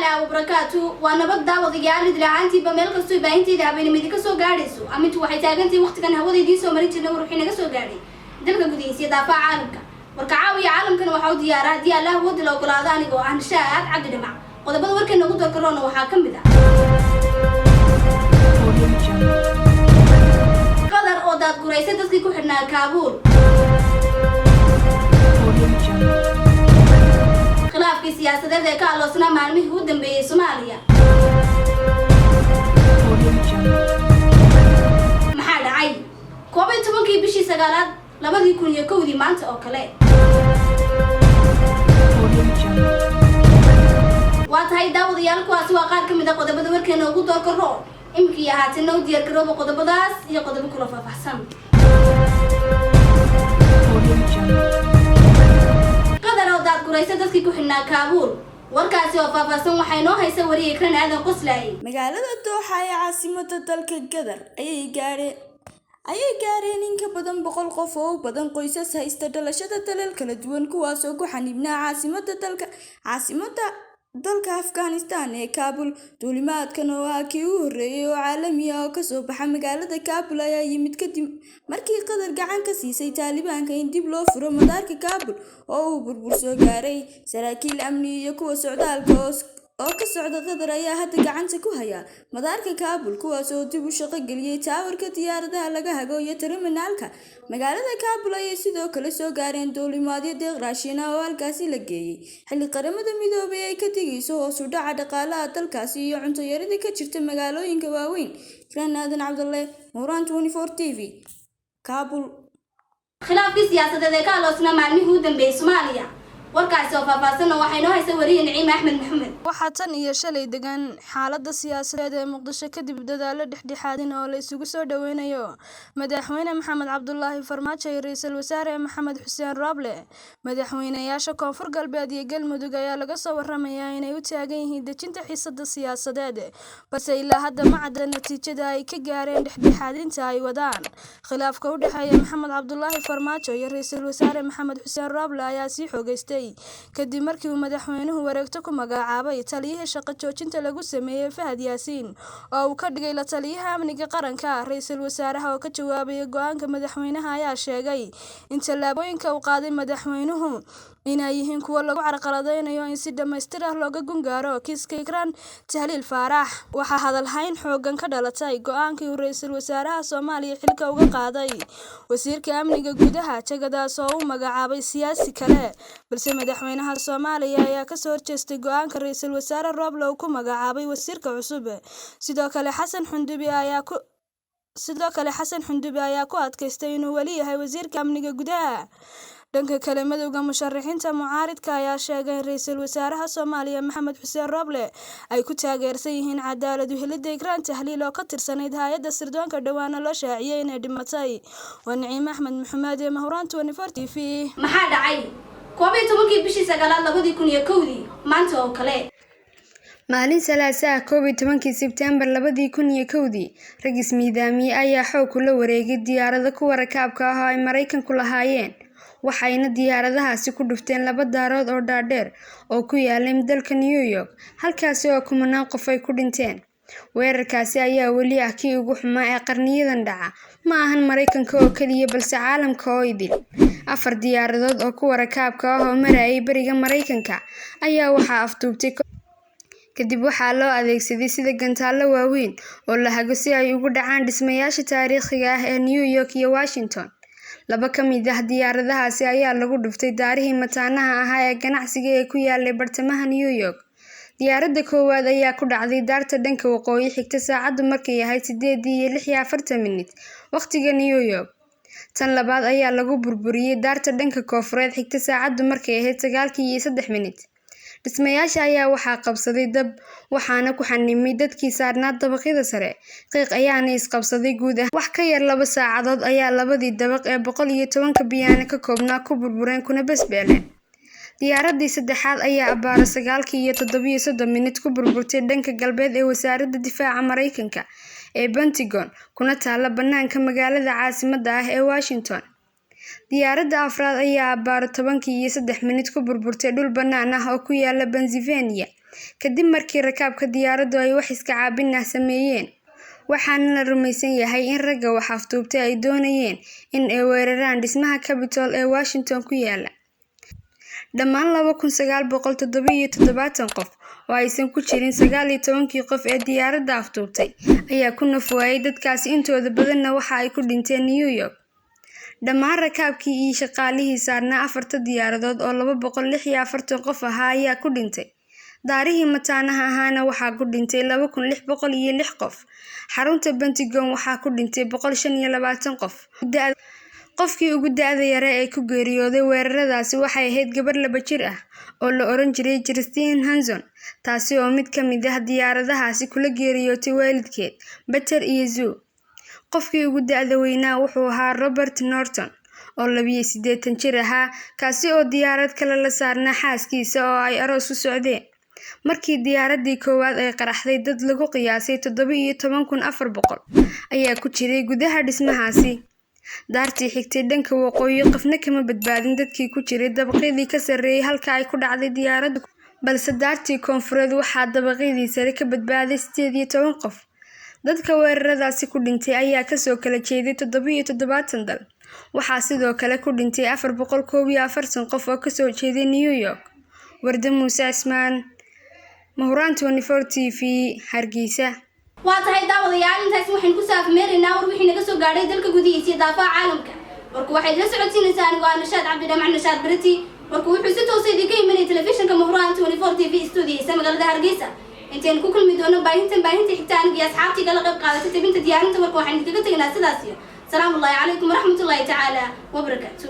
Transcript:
Tacaala wabarakaatu. Waa nabad, daawadayaal, idilaacaantiiba meel kastoo baahintayda habeenimo idinka soo gaadhayso. Amintu waxay taagantahay waqtigan hawada idiin soo marin jirnay war wixii naga soo gaadhay dalka gudihiisa iyo daafaha caalamka. Warka caawiya caalamkana waxaa u diyaara, haddii Allah awoodda la ogolaado, anigoo ah Nishaad Cabdi Dhamac. Qodobada warkeena ugu doorkaroona waxaa ka mid ah: Audio Jungle. Qatar oo daadguraysa dadkii ku xidhnaa Kaabuul. Audio Jungle. Khilaafkii siyaasadeed ee ka aloosnaa maalmihii u dambeeyey Soomaaliya. Audio Jungle. Maxaa dhacay 11-kii bishii sagaalaad 2001-dii maanta oo kale? Audio Jungle. Waa tahay, daawadayaal, kuwaasi waa qaar ka mid a qodobada warkeena ugu doorkaro. Iminkii ahaatina u diyaargarooba qodobadaas iyo qodobo kula faahfaahsan. Audio Jungle. Qatar oo daadguraysa dadkii ku xidhnaa Kaabuul. Warkaasi oo faahfaahsan waxaa inoo haysa wariye Ikran Aadan Qoslaaye. Magaalada Dooxa ee caasimada dalka Qatar ayay gaareen in ka badan 100 qof oo u badan qoysas haysta dhalashada dalal kala duwan, kuwaas oo ku xanibnaa caasimada dalka Afghanistan ee Kaabul. Duulimaadkan oo ah kii u horreeyay oo caalami ah oo kasoo baxa magaalada Kaabul ayaa yimid kadib markii Qatar gacan ka siisay Taalibaanka in dib loo furo madaarka Kaabul oo uu burbur soo gaaray. Saraakiil amni iyo kuwa socdaalka oo ka socda Qatar ayaa hadda gacanta ku haya madaarka Kaabul, kuwaas oo dib u shaqo geliyay taawarka diyaaradaha laga hago iyo terminaalka. Magaalada Kaabul ayay sidoo kale soo gaareen duulimaadyo deeq raashin ah oo halkaasi la geeyay, xilli Qaramada Midoobay ay ka digayso hoos u dhaca dhaqaalaha dalkaasi iyo cunto yarida ka jirta magaalooyinka waaweyn. Ikran Aadan Cabdulle, Muraan 24 TV, Kaabul. Khilaafkii siyaasadeed ee ka aloosnaa maalmihii u dambeeyey Soomaaliya. Warkaasi oo faahfaahsanna waxaa inoo haysa wariye Naciime Axmed Maxamed. Waxaa tan iyo shalay degan xaaladda siyaasadeed ee Muqdisho kadib dadaallo dhexdhexaadin oo la isugu soo dhaweynayo Madaxweyne Maxamed Cabdulaahi Farmaajo iyo Ra'iisul Wasaare Maxamed Xuseen Roble. Madaxweynayaasha Koonfur Galbeed iyo Galmudug ayaa laga soo waramayaa inay u taagan yihiin dejinta xiisadda siyaasadeed, balse ilaa hadda ma cadda natiijada ay ka gaareen dhexdhexaadinta ay wadaan. Khilaafka u dhexeeya Maxamed Cabdulaahi Farmaajo iyo Ra'iisul Wasaare Maxamed Xuseen Roble ayaa sii xoogaystay kadib markii uu madaxweynuhu wareegto ku magacaabay taliyihii shaqo joojinta lagu sameeyay, Fahad Yaasiin, oo uu ka dhigay la taliyaha amniga qaranka. Ra'iisul wasaaraha oo ka jawaabaya go'aanka madaxweynaha ayaa sheegay in tallaabooyinka uu qaaday madaxweynuhu inay yihiin kuwo lagu carqaladeynayo in si dhammaystir ah looga gungaaro kiiska Ikraan Tahliil Faarax. Waxaa hadal hayn xooggan ka dhalatay go'aankii uu ra'iisul wasaaraha Soomaaliya xilka uga qaaday wasiirka amniga gudaha, jagadaas oo uu magacaabay siyaasi kale, balse madaxweynaha Soomaaliya ayaa kasoo horjeestay go'aanka ra'iisul wasaare Roble uu ku magacaabay wasiirka cusub. Sidoo kale Xasan Xundube ayaa ku adkaystay inuu weli yahay wasiirka amniga gudaha. Dhanka kale, Madowga Musharaxiinta Mucaaridka ayaa sheegay in ra'iisul wasaaraha Soomaaliya Maxamed Xuseen Roble ay ku taageersan yihiin cadaalad u helidda Ikraan Tahliil oo ka tirsanayd hay'adda sirdoonka, dhowaana loo shaaciyay inay dhimatay. Waa Naciime Axmed Maxamed ee Mahuraan 24 TV. Maxaa dhacay 11-kii bishii sagaalaad 2001-dii maanta oo kale? Maalin Salaaso ah, 11-kii Sebtembar 2001-dii, rag ismiidaamiyay ayaa xoog kula wareegay diyaarado kuwa rakaabka ah oo ay Maraykanku lahaayeen, waxayna diyaaradahaasi ku dhufteen laba daarood oo dhaadheer oo ku yaallay dalka New York, halkaasi oo kumanaan qof ay ku dhinteen. Weerarkaasi ayaa weli ah kii ugu xumaa ee qarniyadan dhaca, ma ahan Maraykanka oo kaliya balse caalamka oo idil. Afar diyaaradood oo kuwa rakaabka ah oo marayay bariga Maraykanka ayaa waxaa afduubtay, kadib waxaa loo adeegsaday sida gantaallo waaweyn oo la hago si ay ugu dhacaan dhismayaasha taariikhiga ah ee New York iyo Washington. Laba ka mid ah diyaaradahaasi ayaa lagu dhuftay daarihii mataanaha ahaa ee ganacsiga ee ku yaallay bartamaha New York. Diyaaradda koowaad ayaa ku dhacday daarta dhanka waqooyi xigta saacadu markay ahayd 8:46 waqtiga New York. Tan labaad ayaa lagu burburiyay daarta dhanka koonfureed xigta saacadu markay ahayd 9:03. Dhismayaasha ayaa waxaa qabsaday dab, waxaana ku xanimay dadkii saarnaa dabaqyada sare, qiiq ayaana isqabsaday guud ahaan. Wax ka yar 2 saacadood ayaa labadii dabaq ee 110-ka biyaano ka koobnaa ku burbureen kuna basbeeleen. Diyaaraddii saddexaad ayaa abbaaro 9:37 ku burburtay dhanka galbeed ee Wasaaradda Difaaca Maraykanka ee Pentagon, kuna taalla bannaanka magaalada caasimadda ah ee Washington. Diyaaradda afraad ayaa abbaaro 10:03 ku burburtay dhul bannaan ah oo ku yaalla Pennsylvania. Kadib markii rakaabka diyaaraddu ay wax iska caabin ah sameeyeen. Waxaana la rumaysan yahay in ragga wax afduubtay ay doonayeen in ay weeraraan dhismaha Capitol ee Washington ku yaala. Dhammaan 2977 qof oo aysan ku jirin 19-kii qof ee diyaaradda afduubtay ayaa ku naf waayay, dadkaasi intooda badanna waxa ay ku dhinteen New York. Dhammaan rakaabkii iyo shaqaalihii saarnaa afarta diyaaradood oo 246 qof ahaa ayaa ku dhintay. Daarihii mataanaha ahaana waxaa ku dhintay 2606 qof. Xarunta Pentagon waxaa ku dhintay 125 qof. Qofkii ugu da'da yaraa ee ku geeriyooday weeraradaasi waxay ahayd gabar 2 jir ah oo la oran jiray Christine Hanson, taasi oo mid ka mid ah diyaaradahaasi kula geeriyootay waalidkeed, Peter iyo Sue. Qofkii ugu da'da weynaa wuxuu ahaa Robert Norton oo 82 jir ahaa, kaasi oo diyaarad kale la saarnaa xaaskiisa oo ay aroos u socdeen. Markii diyaaraddii koowaad ay qaraxday, dad lagu qiyaasay 17,400 ayaa ku jiray gudaha dhismahaasi. Daartii xigtay dhanka waqooyi qofna kama badbaadin dadkii ku jiray dabaqyadii ka sarreeyay halka ay ku dhacday diyaaraddu, balse daartii koonfureed waxaa dabaqyadii sare ka badbaaday 18 qof. Dadka weeraradaasi ku dhintay ayaa kasoo kala jeeday 77 dal. Waxaa sidoo kale ku dhintay 441 qof oo kasoo jeeday New York. Warda Muuse Cismaan, Mahuraan 24 TV, Hargeysa. Waa tahay daawadayaal, intaasi waxaynu ku saafmeeraynaa war wixii naga soo gaadhay dalka gudihiisa iyo daafaha caalamka. Warku waxaad la socodsiinaysaa anigu waa Nashaad Cabdidhamac Nashaad Barati. Warku wuxuu si toosa idinka imanayay telefishinka Mahuraan 24 TV studioisa magaalada Hargeysa. Intaynu ku kulmi doono baahintan baahinta xigta, aniga iyo asxaabtii kala qayb qaadatay tabinta diyaarinta warka waxaan idinkaga tegnaa sidaas iyo salaamu ullahi calaykum waraxmatullaahi tacaala wabarakaatuh.